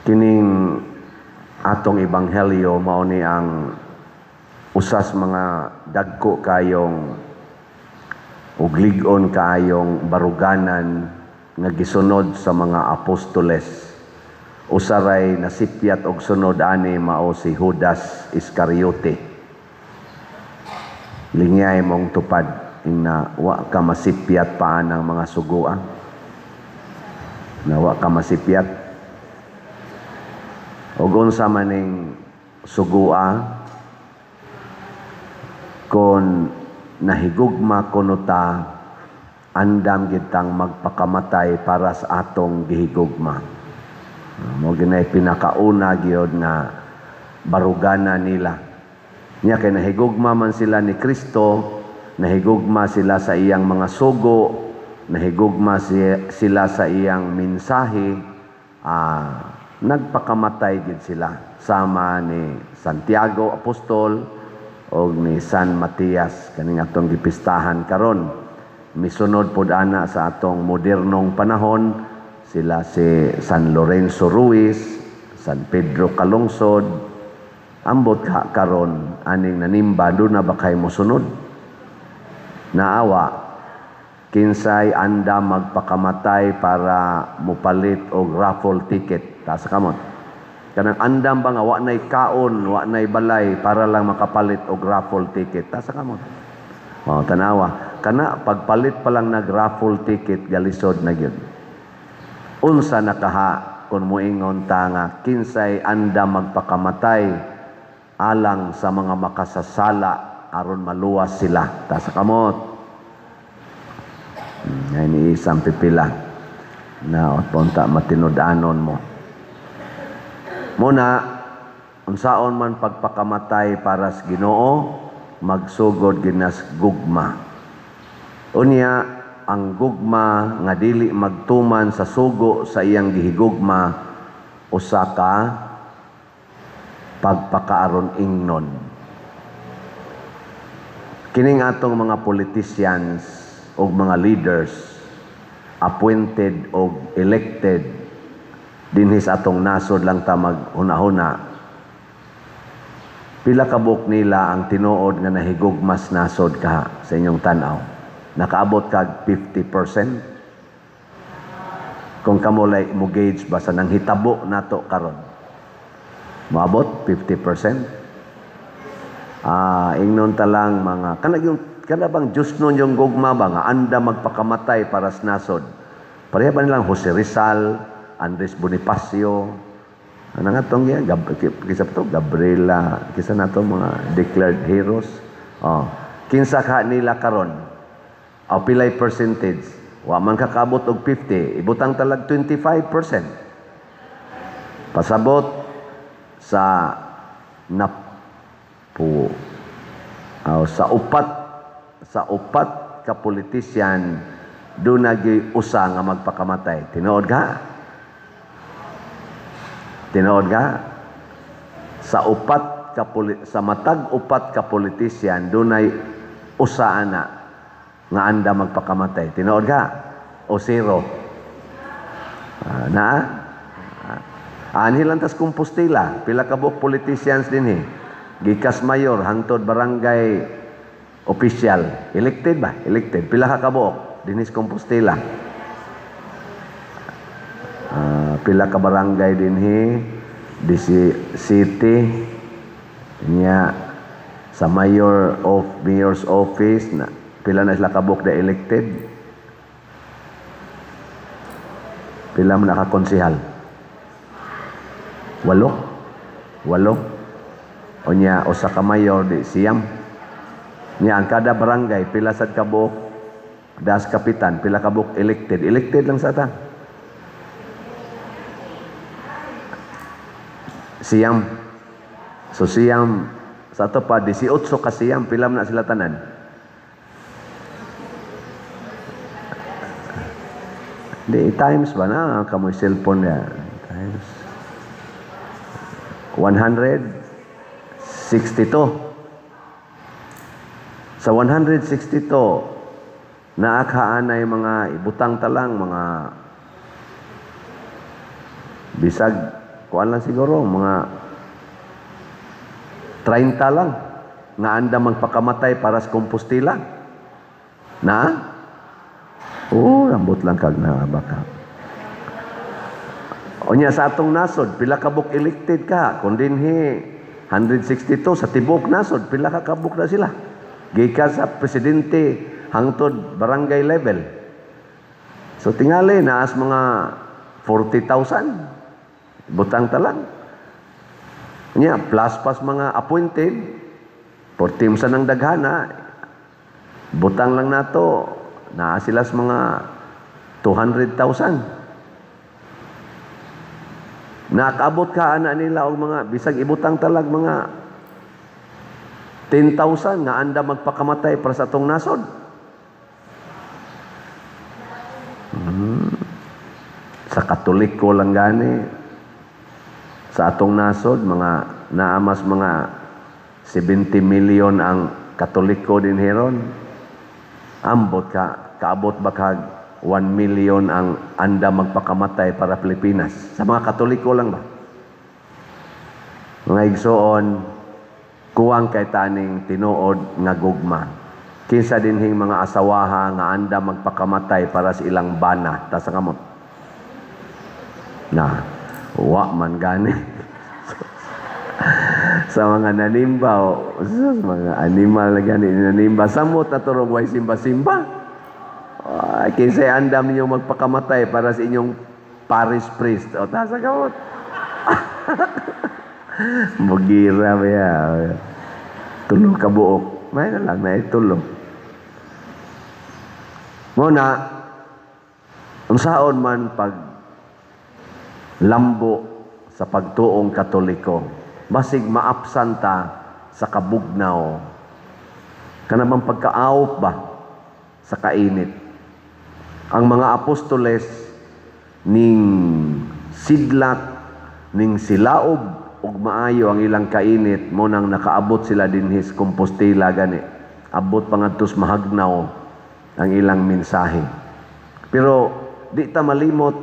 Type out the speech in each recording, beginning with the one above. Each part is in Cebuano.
Kining atong ebanghelyo mao ni ang usas mga dagko kayong ug lig-on kaayong baruganan nga gisunod sa mga apostoles. Usaray nasipyat og sunod ani mao si Judas Iscariote. Lingyay mong tupad na wa ka masipyat pa ng mga sugua. Na wa ka masipyat. Og unsa maning sugua? Kon nahigugma kuno ta, andam gitang magpakamatay para sa atong gihigugma. Mo ginay pinakauna gyud nga barugana nila. Nya kay nahigugma man sila ni Kristo, nahigugma sila sa iyang mga sugo, nahigugma sila sa iyang mensahe, nagpakamatay gid sila sama ni Santiago Apostol o ni San Matias kaning atong gipistahan karon. Misunod pod ana sa atong modernong panahon sila si San Lorenzo Ruiz, San Pedro Calungsod. Ambot ka karon aning nanimba, do na ba kay mosunod? Naawa kinsay anda magpakamatay para mopalit og raffle ticket? Taas kamot. Kanang andam ba nga wa nay kaon, wa nay balay para lang makapalit og raffle ticket? Taas kamot. Oh, tanawa. Kana pagpalit pa lang nag raffle ticket, galisod na gyud. Unsa na kaha kung moingon ta nga kinsay anda magpakamatay alang sa mga makasasala aron maluwas sila? Taas kamot. Ay ni isang pipila na punta matinud-anon mo. Muna, unsaon man pagpakamatay para sa Ginoo, magsugod ginas gugma. Unya, ang gugma nga dili magtuman sa sugo sa iyang gihigugma, usa ka pagpakaaron ingnon. Kining atong mga politicians o mga leaders appointed o elected dinhi sa atong nasod lang ta maghuna-huna. Pila ka buok nila ang tinuod nga nahigugmas nasod ka sa inyong tan-aw? Nakaabot kag 50%? Kung kamo lay mo gauge ba sa nanghitabo nato karon, moabot 50%? Ingnon ta lang mga kana yung kana bang Diyos nun yung gugma ba nga anda magpakamatay para sa nasod? Pareha ba nilang Jose Rizal, Andres Bonifacio, ano nga tong yan? Kisa pa to? Gabriela, kisa na to mga declared heroes. Oh. Kinsa ka nila karon? O pilay percentage? Wa man kakabot og 50, ibutang talag 25%. Pasabot sa napu oh, sa upat ka politician, duna gyuy usa nga magpakamatay. Tinuod ka? Tinuod ka? Sa matag upat ka politician, dunay usa ana nga anda magpakamatay. Tinuod ka? O zero? Na? Anhi lang tas Compostela, pila ka buok politicians dinhi. Gikas mayor hangtod barangay official. Elected ba? Elected. Pila ka kabuok dinhi sa Compostela? Pila ka barangay dinhi di si city nya sa mayor's office na pila na sila kabuok na elected? Pila man nakakonsehal? Walo, walo. Unya usa ka mayor di siyam. Nya ang kada barangay, pila sad kabuok das kapitan? Pila kabuok elected? Elected lang sa ta siyam. So siyam sa ato pa 18 ka siyam, pila man na sila tanan? Di times ba na kamoy cellphone ya? Times 162. Sa 162 naakaanay mga ibutang talang mga bisag Kuan lang siguro, mga 30 lang nga andam magpakamatay para sa Compostela. Na? Oh, ambot lang kag na baka. Unya sa atong nasod, pila ka buok elected ka? Kung dinhi 162 sa tibuok nasod, pila ka kabuok na sila? Gikan sa presidente hangtod barangay level. So tingali naas mga 40,000. Butang talang. Nya plus pas mga appointed, 40 sa nang daghana, butang lang nato naa sila sa mga 200,000. Nakaabot ka ana nila og mga bisag ibutang talag mga 10,000 nga andam magpakamatay para sa atong nasod? Sa Katoliko lang gani sa atong nasod, mga naamas mga 70 million ang Katoliko din heron. Ambot ka, kaabot ba kag 1 million ang andam magpakamatay para Pilipinas? Sa mga Katoliko lang ba? Mga igsoon, kuwang kay taning tinuod nga gugma. Kinsa dinhing mga asawaha nga andam magpakamatay para sa ilang bana? Taas kamot. Na, wa man gani. Sa mga nanimba, o, sus, mga animal na gani nanimba. Samot na turong way simba-simba. Ay, kinsa andam ninyo magpakamatay para sa inyong parish priest? O, taas kamot. Mugira ba ya? Tulo ka buok. May na lang, na tulo. Muna, unsaon man pag lambo sa pagtuong Katoliko, basig maapsan ta sa kabugnaw. Kanang pagkaawop ba sa kainit. Ang mga apostoles ning sidlak, ning silaob ug maayo ang ilang kainit, mo nang nakaabot sila dinhi sa Compostela gani. Abot pa ngadto sa mahagnaw ang ilang mensahe. Pero di ta malimot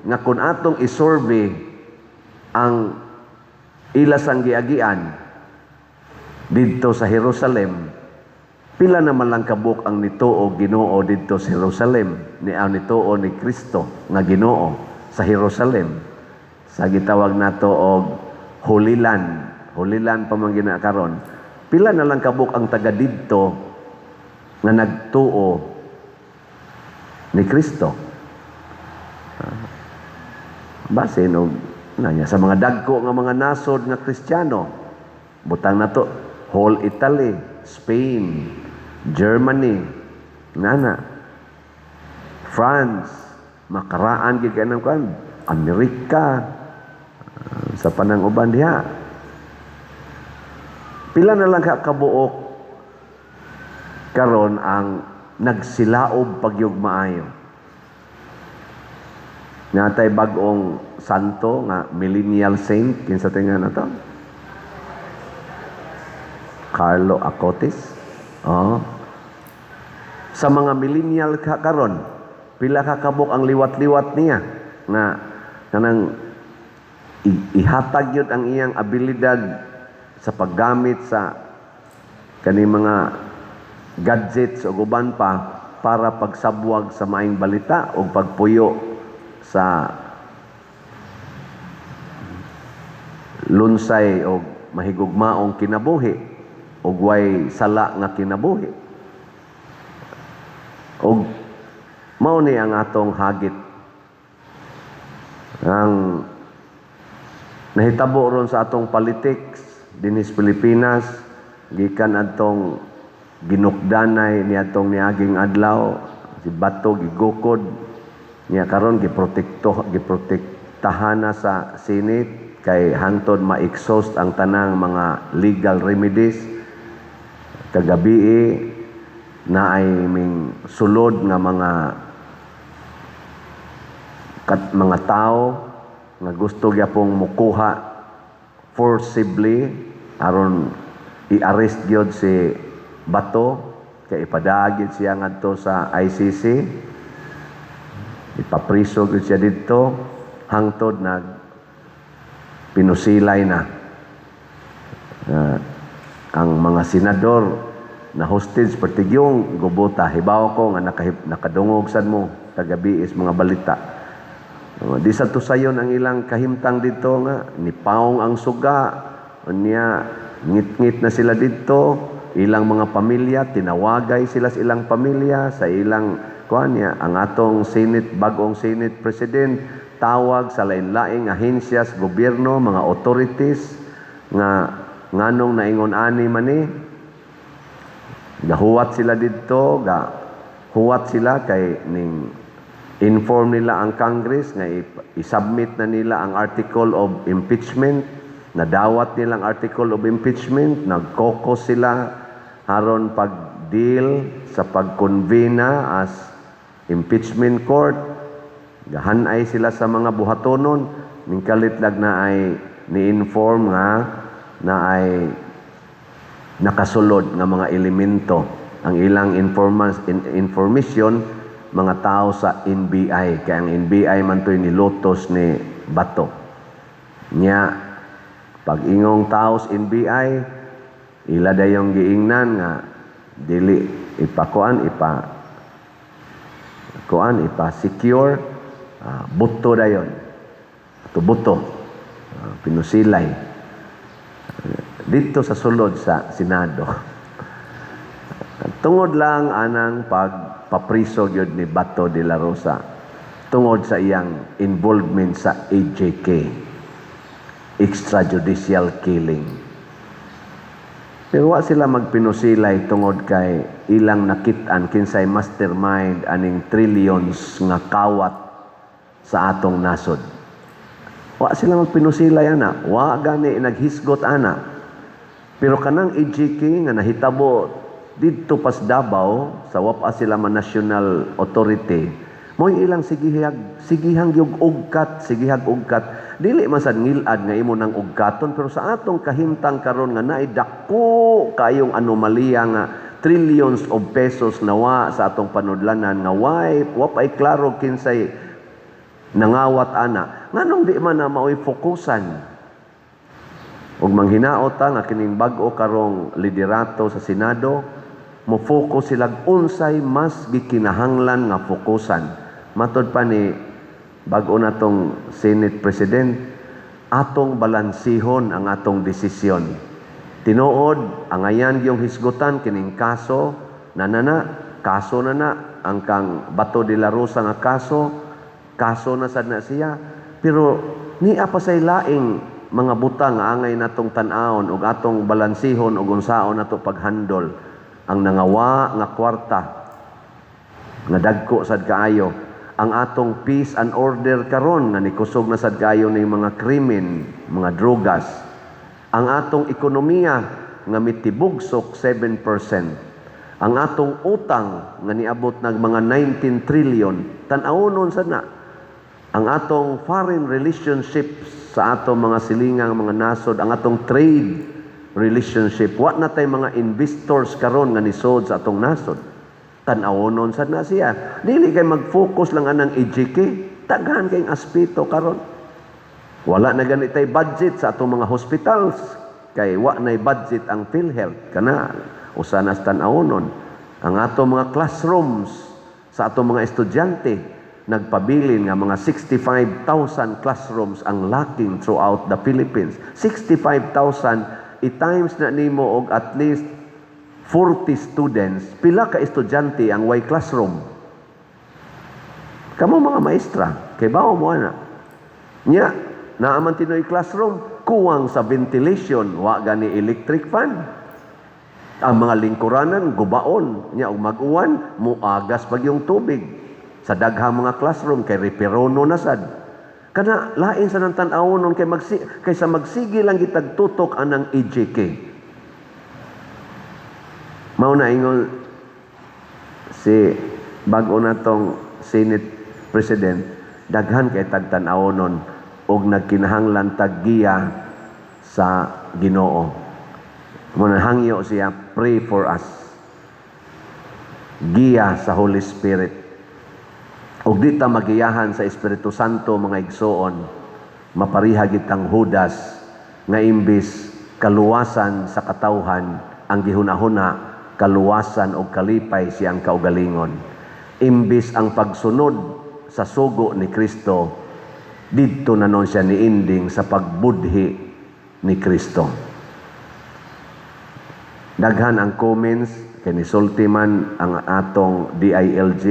nga kung atong isurvey ang ila sang giagian didto sa Jerusalem, pila naman lang kabuk ang nituo Ginoo didto sa Jerusalem, ni ang nituo ni Kristo nga Ginoo sa Jerusalem, sa gitawag nato og Holy Land? Holy Land pa man gina karon. Pila na lang kabuk ang taga didto nga nagtuo ni Kristo? Base no nanya sa mga dagko nga mga nasod nga Kristiyano, butang nato whole Italy, Spain, Germany, ngana France, makaraan gid kay kuan, Amerika, sa panang uban diha, pila na lang ka kabuok karon ang nagsilaob pagyug maayo? Natay bag-ong santo nga millennial saint, kinsa tinga na to? Carlo Acutis. Oh. Sa mga millennial ka karon, pila ka kabuk ang liwat-liwat niya nga kanang ihatag yun ang iyang abilidad sa paggamit sa kani mga gadgets o uban pa para pagsabwag sa maayong balita o pagpuyo sa lunsay o mahigugmaong kinabuhi o way sala nga kinabuhi? Og mao ni ang atong hagit. Ang nahitabo ron sa atong politics dinhi sa Pilipinas gikan adtong ginukdanay ni atong niaging adlaw, si Bato gigukod niya, karon giprotektahan na sa Senate kay hangtod ma-exhaust ang tanang mga legal remedies. Kagabi na ay ming sulod nga mga kat, mga tao nga gusto gyapong mukuha forcibly aron i-arrest gyud si Bato kay ipadagit siya ngadto sa ICC, ipapriso gyud siya didto hangtod nag Pinusilay na. Ang mga senador na hostage pertigyong gubota, hibaw ko nga nakadungog sad mo kagabi is mga balita. Di sa tusayon ang ilang kahimtang dito nga nipaong ang suga, unya ngit-ngit na sila dito, ilang mga pamilya, tinawagay sila sa ilang pamilya, sa ilang kuan niya. Ang atong Senate, bagong Senate President, tawag sa lain-laing ahensya sa gobyerno, mga authorities nga nganong naingon ani man ni. Gahuwat sila didto, ga huwat sila kay ning inform nila ang Congress nga i-submit na nila ang article of impeachment. Nadawat nilang article of impeachment, nagkoko sila aron pag-deal sa pag-convene na as impeachment court. Gahanay sila sa mga buhatonon, ning kalit lag na ay ni-inform nga na ay nakasulod nga mga elemento ang ilang information, mga tao sa NBI, kay ang NBI man to'y nilutos ni Bato. Nya pag ingong tao sa NBI, ila dayong giingnan nga dili ipakuan, ipa kuan, ipa secure, buto dayon to, buto, pinusilay dito sa sulod sa Senado tungod lang anang pagpapriso gyud ni Bato de la Rosa tungod sa iyang involvement sa EJK, extrajudicial killing. Pero wa sila magpinusilay tungod kay ilang nakit-an kinsay mastermind aning trillions nga kawat sa atong nasod. Wa sila magpinusilay ana, wa gani naghisgot ana. Pero kanang EJK nga nahitabo didto pas Davao sa wa pa sila man national authority, mo'y ilang sigihag sigihang gyud ugkat, sigihag ugkat. Dili man sad ngilad nga imo nang ugkaton, pero sa atong kahimtang karon nga naay dako kayong anomalya nga trillions of pesos nawa sa atong panudlanan nga way wa pay klaro kinsay nangawat ana, nganong di man na maoy fokusan? Ug manghinaot ta nga kining bag-o karong liderato sa Senado mo focus sila unsay mas gikinahanglan nga fokusan. Matod pa ni bag-o natong Senate President, atong balansihon ang atong desisyon. Tinuod, angayan yung hisgutan kining kaso na na kaso na na ang kang Bato de la Rosa nga kaso, kaso na sad na siya. Pero niya pa say laing mga butang nga angay natong tan-awon ug atong balansihon ug unsaon nato paghandol ang nangawa nga kwarta nga dagko sad kaayo, ang atong peace and order karon nga nikusog na sad kaayo ning mga krimen, mga drogas, ang atong ekonomiya nga mitibugsok 7%, ang atong utang nga niabot nag mga 19 trillion. Tan-awonon sad na ang atong foreign relationships sa atong mga silingang mga nasod, ang atong trade relationship. Wa na tay mga investors karon nga nisod sa atong nasod. Tan-awonon sad na siya. Dili kay mag-focus lang anang EJK, daghan kayong aspeto karon. Wala na gani tay budget sa atong mga hospitals kay wa nay budget ang PhilHealth. Kana usa na sa tan-awonon. Ang atong mga classrooms sa atong mga estudyante, nagpabilin nga mga 65,000 classrooms ang lacking throughout the Philippines. 65,000, i-times na nimo og at least 40 students, pila ka estudyante ang way classroom? Kamo mga maestra, kay bawo mo ana. Nya, naa man tinuoy classroom, kuwang sa ventilation, wa gani electric fan. Ang mga lingkuranan gubaon, nya og mag-uwan, muagas pag yung tubig. Sa daghang mga classroom kay reperono na sad. Kana lain sa nang tan-awon kay kaysa magsige lang gitag tutok anang EJK. Mao na ingon si bag-o natong Senate President, daghan kay tagtan-awonon og nagkinahanglan taggiya sa Ginoo. Mo na hangyo siya, "Pray for us." Giya sa Holy Spirit. Ug di ta magiyahan sa Espiritu Santo, mga igsoon. Mapariha gitang Judas nga imbis kaluwasan sa katawhan ang gihunahuna, kaluwasan og kalipay siyang kaugalingon. Imbis ang pagsunod sa sugo ni Kristo, didto na nun siya niending sa pagbudhi ni Kristo. Daghan ang comments kay nisulti man ang atong DILG,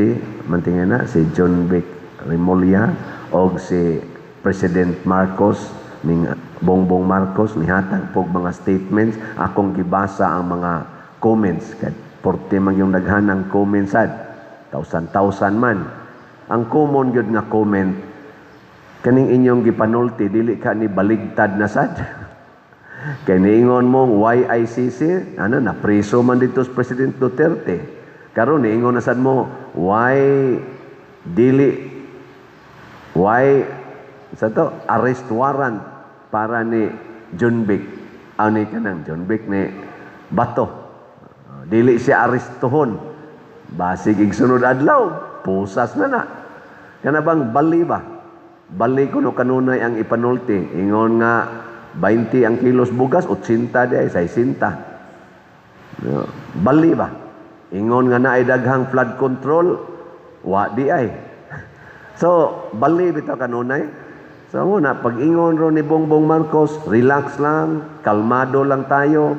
mantingin na si Jonvic Remulla og si President Marcos, ning Bongbong Marcos, nihatag pog mga statements. Akong gibasa ang mga comments kay porte man yung daghan ang comments sad, thousand thousand man. Ang common gyud nga comment, "Kaning inyong gipanulti, dili ka ni baligtad na sad? Kay niingon mong YICC, ano, napreso man dito si President Duterte. Karon niingon na sad mo, why dili, why sa to arrest warrant para ni Jonvic, ani kanang Jonvic ni Bato. Dili siya arestuhon. Basig igsunod adlaw, pusas na na." Kana bang bali ba? Bali kuno kanunay ang ipanulti. Ingon nga 20 ang kilos bugas, 80 di ay 60. No, bali ba? Ingon nga naay daghang flood control, wa di ay. So, bali bitaw kanunay. So muna, pag ingon ro ni Bongbong Marcos, relax lang, kalmado lang tayo.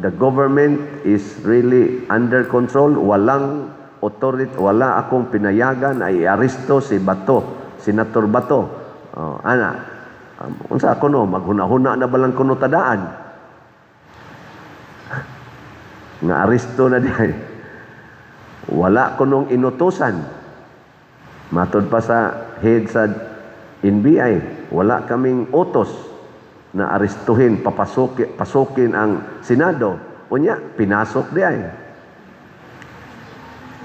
The government is really under control. Walang authority, wala akong pinayagan ay aresto si Bato, Senator Bato. Oh, ana, unsa ako no, maghuna-huna na balang kuno tadaan nga aresto na di. Wala ko nung inutusan. Matod pa sa head sa NBI, wala kaming utos na arestuhin, papasukin, pasukin ang Senado. Unya, pinasok di ay.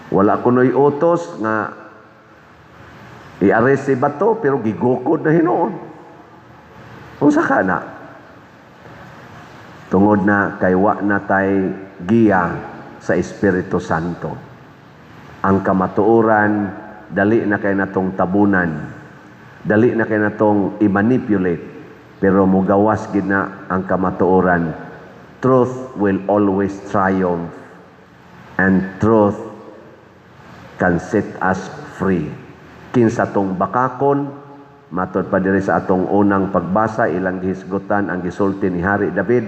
Wala kuno'y utos nga i-arrest si Bato, pero gigukod na hinuon. Unsa ka na? Tungod na kay wa na tay giya sa Espiritu Santo. Ang kamatuoran, dali na kay natong tabunan. Dali na kay natong i-manipulate. Pero mugawas gid na ang kamatuoran. Truth will always triumph and truth can set us free. Kinsa tong bakakon, matod pa diri sa atong unang pagbasa, ilang gihisgutan ang gisulti ni Hari David,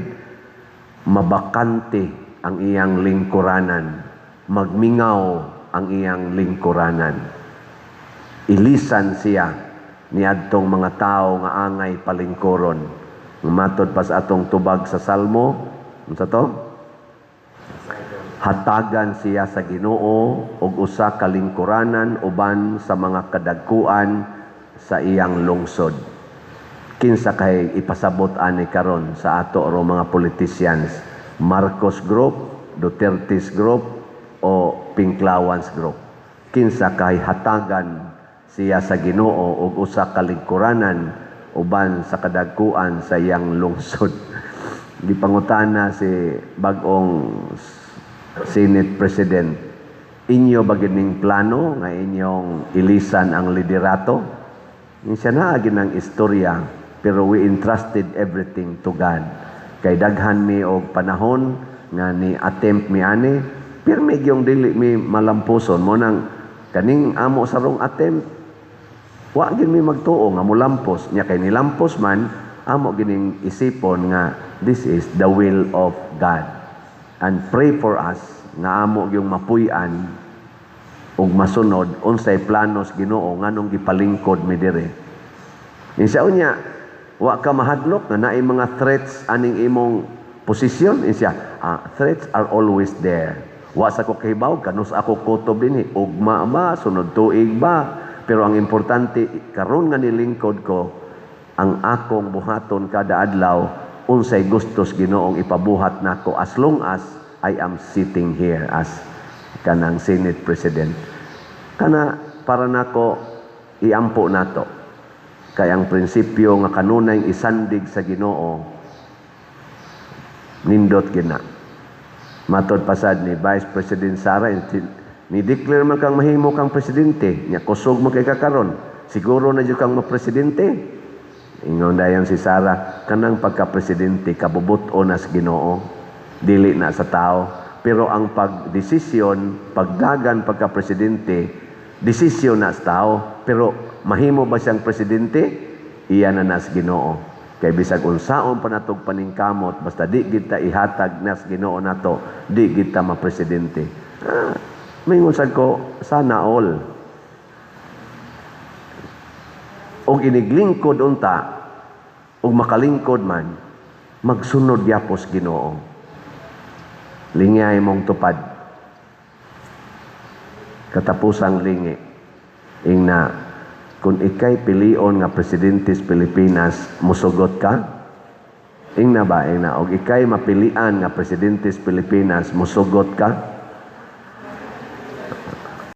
mabakante ang iyang lingkuranan, magmingaw ang iyang lingkuranan. Ilisan siya niadtong mga tao nga angay palingkuron. Matod pa sa atong tubag sa Salmo, unsa to? Hatagan siya sa Ginoo og usa ka lingkuranan uban sa mga kadagkuan sa iyang lungsod. Kinsa kay ipasabot ani karon sa ato ro mga politicians? Marcos Group, Duterte's Group o Pinklawans Group? Kinsa kay hatagan siya sa Ginoo og usa ka lingkuranan uban sa kadagkuan sa iyang lungsod? Gipangutana si bag-ong Senate President, "Inyo ba gining plano nga inyong ilisan ang liderato?" Siya na ang istorya, pero we entrusted everything to God. Kay daghan mi og panahon nga ni attempt mi ani, pirmi gyung dili mi malampuson mo nang kaning amo sarong attempt, wa gid mi magtuo nga mulampos nya. Kay nilampos man, amo gining isipon nga this is the will of God and pray for us nga amo gyung mapuy-an ug masunod unsay planos Ginoo nganong gipalingkod mi diri. Insa unya, wa ka mahadlok nga naay mga threats aning imong posisyon? Insa, "Threats are always there. Wa sa ko kahibaw kanus ako kutob dinhi, ugma ba, sunod tuig ba, pero ang importante karon nga nilingkod ko, ang akong buhaton kada adlaw, unsay gustos Ginoong ipabuhat nako as long as I am sitting here as kanang Senate President." Kana para nako iampo nato. Kay ang prinsipyo nga kanunay isandig sa Ginoo, nindot gina. Matod pasad ni Vice President Sara, ni declare man kang mahimo kang presidente, nya kusog man kay kakaron. Siguro na jud kang mapresidente. Ingon dayon si Sara, kanang pagka-presidente kabubut-on na sa Ginoo, dili na sa tao. Pero ang pagdesisyon, pagdagan pagka-presidente, desisyon na sa tao. Pero mahimo ba siyang presidente? Iya na na sa Ginoo. Kay bisag unsaon pa natog paningkamot, basta di kita ihatag na sa Ginoo nato, di kita mapresidente. Ah, mingon sad ko, sana all. Og iniglingkod unta, ug makalingkod man, magsunod yapos Ginoo. Lingay mong tupad. Katapusang lingi. Ingna, kung ikay pilion nga presidente sa Pilipinas, musugot ka? Ingna ba, ingna, og ikay mapilian nga presidente sa Pilipinas, musugot ka?